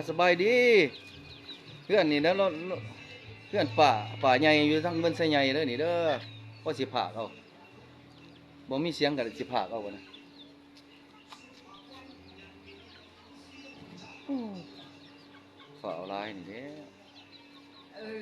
ສະບາຍດີ. ເຮືອນນີ້ນະ ເຮືອນປ້າ ປ້າໃຫຍ່ຢູ່ທາງເມືອງໄຊໃຫຍ່ເດີນີ້ເດີ. ພໍຊິພາກເອົາ ບໍ່ມີສຽງກໍຊິພາກເອົາບັດນີ້. ໂອ້ ຟ້າວຫຼາຍນີ້ແຫຼະ. ເອີ.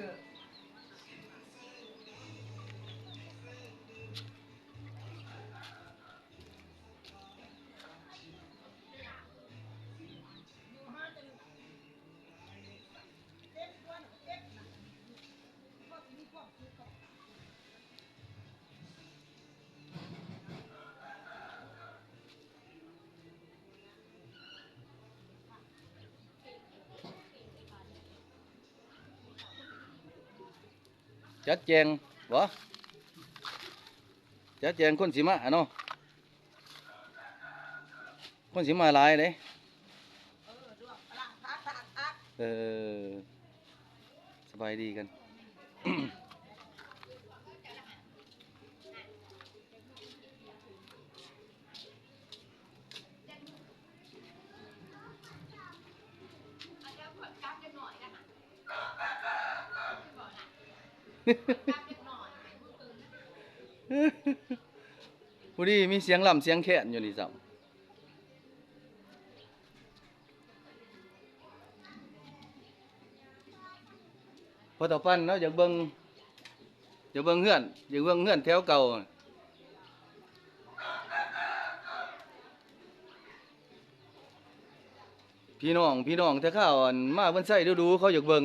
ຈັດແຈງບໍ? ຈັດແຈງຄົນຊິມາເນາະ, ຄົນຊິມາຫຼາຍເດ້. ເອີ ສະບາຍດີກັນ. ພໍດີມີສຽງລຳສຽງແຄນຢູ່ນີ້ຊ້ຳ. ພໍ່ເຖົ້າປັນເນາະ ຢາກເບິ່ງ ຢາກເບິ່ງເຮືອນ ຢາກເບິ່ງເຮືອນແຖວເກົ່າ. ພີ່ນ້ອງ ພີ່ນ້ອງແຕ່ຄາວ ອັນ ມາເພິ່ນໃຊ້ດູໆ ເຂົາຢາກເບິ່ງ.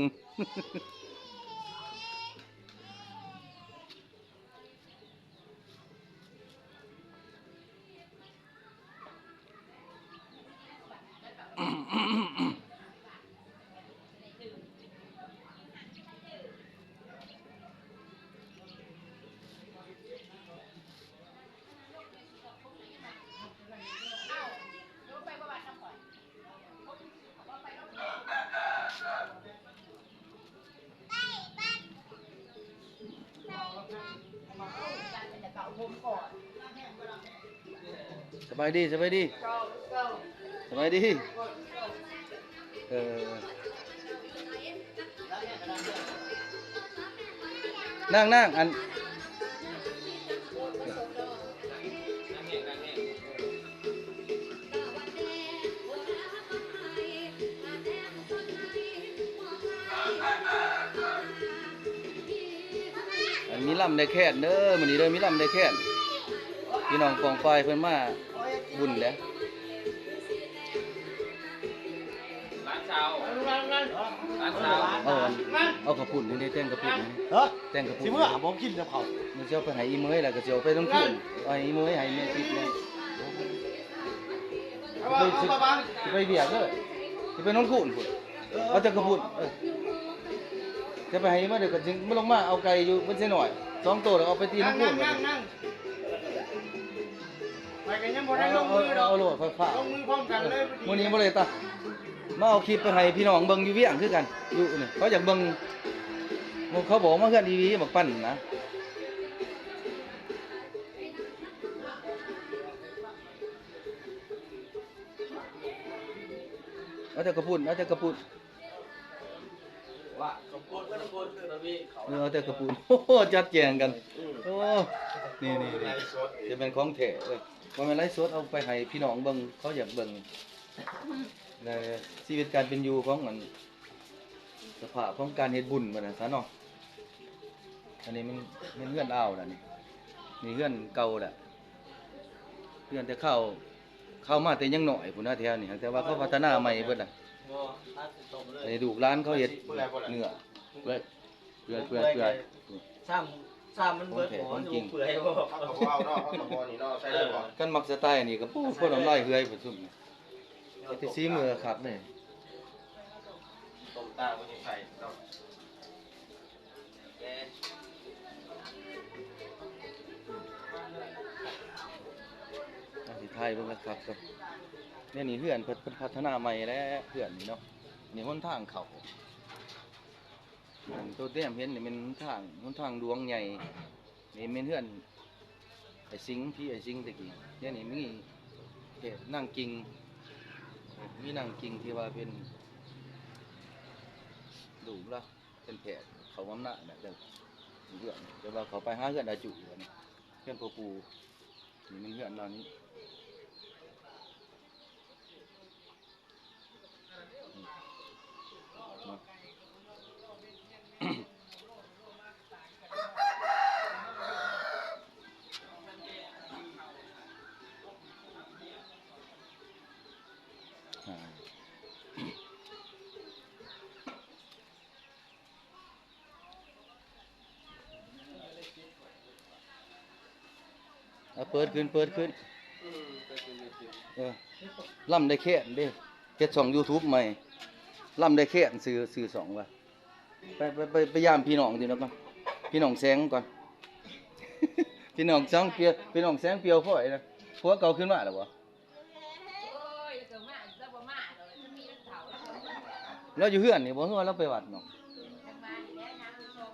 ສະບາຍດີ ສະບາຍດີ ສະບາຍດີ. ເອີ ນາງ ນາງ ອັນ ອັນ ມີລຳໄດ້ແຄນເດີ ມື້ນີ້ເດີ ມີລຳໄດ້ແຄນ. ພີ່ນ້ອງປ້ອງປາຍເພິ່ນມາບຸນເດ້. ຫຼານສາວ ຫຼານສາວ ເອົາ ເອົາເຂົ້າປຸ້ນນີ້ເດ້ ແຕ່ງເຂົ້າປຸ້ນນີ້ ຮະ ແຕ່ງເຂົ້າປຸ້ນ ຊິເມືອບໍ່ກິນກັບເຂົາ ມັນຊິເອົາໄປໃຫ້ອີເໝີຍ ແລ້ວກໍຊິເອົາໄປລົງທຶນ ເອົາໃຫ້ອີເໝີຍ ໃຫ້ແມ່ທິບແດ່. ເອົາ ເອົາ ເອົາ ເອົາ ຊິໄປວຽກເດີ ຊິໄປນອນຄູນພຸ້ນ ເອົາແຕ່ເຂົ້າປຸ້ນ ເອີ ຈະໄປໃຫ້ອີເໝີຍ ດຽວກໍຊິມາລົງມາເອົາໄກ່ຢູ່ເພິ່ນໃສ່ນ້ອຍ ສອງໂຕ ແລ້ວເອົາໄປຕີນຳຄູນ ໄປກໍຍັງບໍ່ໄດ້ລົງມືດອກ ເອົາໂລດ ຟ້າວໆ ລົງມືພ້ອມກັນເລີຍ. ມື້ນີ້ບໍ່ໄດ້ຕາ ມາເອົາຄລິບໄປໃຫ້ພີ່ນ້ອງເບິ່ງຢູ່ວຽງຄືກັນ ຢູ່ນີ້ ເຂົາຢາກເບິ່ງ ເຂົາບອກມາເຮືອນອີ່ຫຼີ ບັກປັນນະ. ເອົາແຕ່ເຂົ້າປຸ້ນ ເອົາແຕ່ເຂົ້າປຸ້ນ ວ່າສົມໂພດ ສົມໂພດຄືລະເວເຂົາ ເອີ ເອົາແຕ່ເຂົ້າປຸ້ນ. ໂອ້ໂຫ ຈັດແຈງກັນ ອືມ ໂອ້ ນີ້ໆ ໄລຟ໌ສົດ ຈະແມ່ນຂອງແທ້ເວີຍ ບໍ່ແມ່ນໄລຟ໌ສົດ ເອົາໄປໃຫ້ພີ່ນ້ອງເບິ່ງ ເຂົາຢາກເບິ່ງ ໃນຊີວິດການເປັນຢູ່ຂອງ ອັນ ສະພາບຂອງການເຮັດບຸນ ວ່າຊັ້ນຊະເນາະ. ອັນນີ້ແມ່ນ ແມ່ນເຮືອນອາວລະນີ້ ນີ້ເຮືອນເກົ່າລະ ເຮືອນແຕ່ຄາວ ເຂົ້າມາແຕ່ຍັງນ້ອຍພຸ້ນນະແຖວນີ້ ແຕ່ວ່າເຂົາພັດທະນາໃໝ່ເບິດລະ. ບໍ່ ອັນນີ້ລູກຫຼານເຂົາເຮັດເນື້ອ ເປືອຍ ເປືອຍ ເປືອຍ ເປືອຍ ຊ້ຳ ຊ້ຳມັນເບິດ ບໍ່ຢູ່ເປືອຍບໍ່ ເຮົາກໍບໍ່ເອົາເນາະ ເຮົາກໍບໍ່ນີ້ເນາະ ໃສ່ໄດ້ບໍ່? ຄັນມັກສະໄຕນີ້ກໍ ໂອ້ ຄົນນ້ຳລາຍເຮືອຍພຸ້ນຊຸມນີ້ ເຮັດແຕ່ສີມືຄັກເດ້. ຕົ້ມຕາບໍ່ໄດ້ໃສ່ເນາະ ແກງ ອັນນີ້ຖ່າຍເບິ່ງຄັກໆ ກັບ ແນວນີ້ເຮືອນເພິ່ນ ເພິ່ນພັດທະນາໃໝ່ແລ້ວ ເຮືອນນີ້ເນາະ ນີ້ຫົນທາງເຂົ້າ ອັນໂຕແຕ້ມເຫັນນີ້ແມ່ນຫົນທາງ ຫົນທາງຫຼວງໃຫຍ່ ນີ້ແມ່ນເຮືອນອ້າຍສິງ ຜີອ້າຍສິງແຕ່ກີ້ ດຽວນີ້ມີແຕ່ນາງກິ່ງ ມີນາງກິ່ງທີ່ວ່າເປັນ ລູກລະເປັນແພດ ເຂົ້າບຳນານແຫຼະເດີ ເຮືອນ ແຕ່ວ່າເຂົ້າໄປຫາເຮືອນອາຈຸ ເຮືອນພໍ່ປູ່ ນີ້ແມ່ນເຮືອນລາວນີ້. ເອົາ ເປີດຂຶ້ນ ເປີດຂຶ້ນ ເອີ ລຳໄດ້ແຄ້ນເດ້ ເຮັດຊ່ອງຢູທູບໃໝ່ ລຳໄດ້ແຄ້ນ ຊື່ ຊື່ຊ່ອງວ່າ ໄປ ໄປ ໄປ ໄປຢາມພີ່ນ້ອງຕິ ແລ້ວກໍ ພີ່ນ້ອງແສງກ່ອນ ພີ່ນ້ອງແສງປຽວ ພີ່ນ້ອງແສງປຽວພ້ອຍນະ ຜົວເກົ່າຂຶ້ນມາແລ້ວບໍ່? ໂອ້ຍ ລາວກໍມາ ລາວບໍ່ມາດອກ ລາວມີລາວເຖົ້າ ລາວບໍ່ມາ ລາວຢູ່ເຮືອນນີ້ບໍ່ ຫຼືວ່າລາວໄປວັດເນາະ? ຈັ່ງວ່ານີ້ແຫຼະ ນາງຢູ່ຊ່ອງ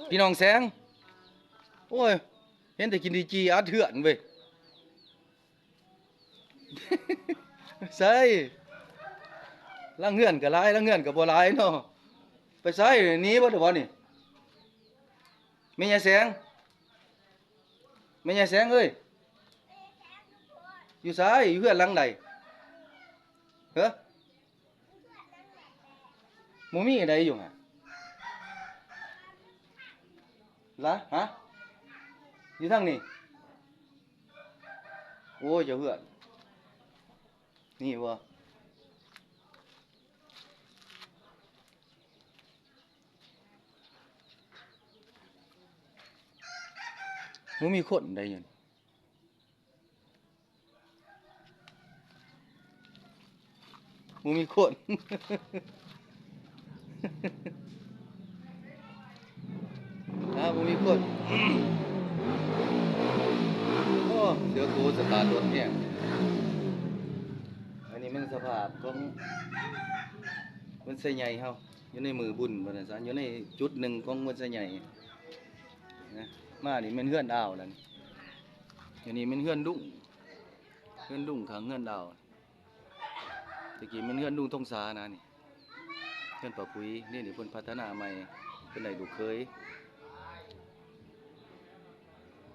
ພີ່ນ້ອງແສງ ໂອ້ຍ ເຫັນແຕ່ກິນດີຈີອັດເຮືອນເວີຍ ໃສ ຫຼັງເຮືອນກໍຫຼາຍ ຫຼັງເຮືອນກໍບໍ່ຫຼາຍເນາະ ໄປໃສ ໜີເບິດແລ້ວບໍ່ນີ້? ແມ່ຍາຍແສງ ແມ່ຍາຍແສງເອີຍ ຢູ່ໃສ? ຢູ່ເຮືອນຫຼັງໃດ? ເຮີ ບໍ່ມີໃດຢູ່ຫັ້ນລະ ຮະ? ຢູ່ທາງນີ້ ໂອ້ຍ ເຈົ້າເຮືອນ ນີ້ບໍ່? ບໍ່ມີຄົນໃດຢູ່ນີ້ ບໍ່ມີຄົນ ອາ ບໍ່ມີຄົນ ໂອ້ ເສືອໂຄສະຕາດລົດແຮງ ອັນນີ້ແມ່ນສະພາບຂອງວັດໄຊໃຫຍ່ເຮົາ. ຢູ່ໃນມື້ບຸນວ່າຊັ້ນຊະ ຢູ່ໃນຈຸດໜຶ່ງຂອງວັດໄຊໃຫຍ່ນະ ມານີ້ແມ່ນເຮືອນດາວແລ້ວນີ້ ອັນນີ້ແມ່ນເຮືອນລຸງ ເຮືອນລຸງຂ້າງເຮືອນດາວ ແຕ່ກີ້ແມ່ນເຮືອນລຸງທົງສານະນີ້ ເຮືອນປ້າປຸຍ ນີ້ ນີ້ເພິ່ນພັດທະນາໃໝ່ ເພິ່ນໄດ້ລູກເຂີຍ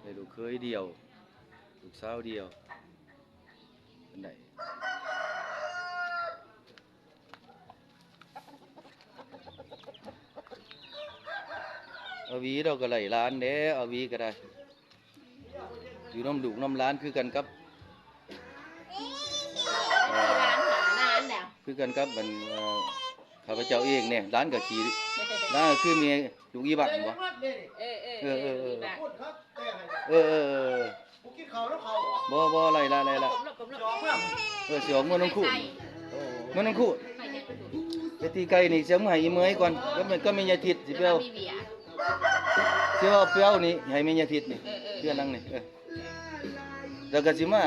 ໄດ້ລູກເຂີຍດຽວ ລູກສາວດຽວ ເພິ່ນໄດ້ ອາວີລາວກໍໄດ້ຫຼານແດ່ ອາວີກໍໄດ້ ຢູ່ນຳລູກນຳຫຼານຄືກັນກັບ ເອີ ຄືກັນກັບອັນ ເອີ ຂ້າພະເຈົ້າເອງແດ່ ຫຼານກໍຂີ່ ຫຼານກໍຄືແມ່ລູກອີບັກແມ່ນບໍ່? ເອີ ເອີ ເອີ ເອີ ເອີ ອີບັກ ເອີ ເອີ ເອີ ບໍ່ກິນເຂົ້ານຳເຂົາບໍ່? ບໍ່ ບໍ່ ໄລ່ລະ ໄລ່ລະ ຊິອອກເມືອ ເອີ ຊິອອກເມືອໜອງຄູນ ເມືອໜອງຄູນ ໄປຕີໄກ່ນີ້ ຊິເອົາມາໃຫ້ອີເໝີຍກ່ອນ ກັບແມ່ ກັບແມ່ຍາຍທິດ ຊິໄປເອົາ ຊິເອົາ ໄປເອົານີ້ ໃຫ້ແມ່ຍາຍທິດນີ້ ເອີ ເອີ ເຮືອນຫຼັງນີ້ ເອີ ແລ້ວກໍຊິມາ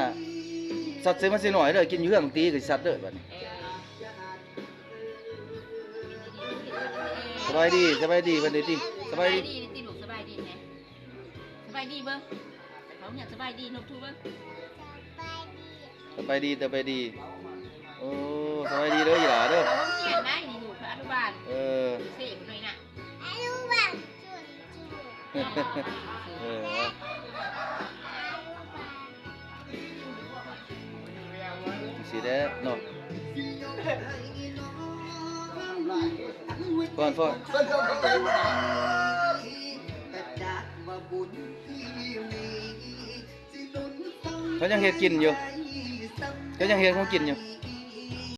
ສັດໃສ່ມັນຊິໜ້ອຍເດີ ກິນຢູ່ເຮືອນບັກຕີກໍຊິສັດເດີບັດນີ້ ເອີ ສະບາຍດີ ສະບາຍດີ ເພິ່ນໄດ້ຕິ ສະບາຍດີ ສະບາຍດີຕິລູກ ສະບາຍດີແດ່ ສະບາຍດີເບິ່ງ ເຂົາເອີ້ນສະບາຍດີ ນົບທູເບິ່ງ ສະບາຍດີ ສະບາຍດີ ໂອ້ ສະບາຍດີເດີອີ່ຫຼ້າເດີ ເຂົາໂຮງຮຽນໄດ໋ນີ້ລູກ ເຂົາອະນຸບານ ເອີ ເຊບໜ້ອຍນະ ອະນຸບານ ເອີ ຈັ່ງຊີ້ແຫຼະເນາະ ຟ້ອນ ຟ້ອນ ເຂົາຍັງເຮັດກິນຢູ່ ເຂົາຍັງເຮັດຂອງກິນຢູ່.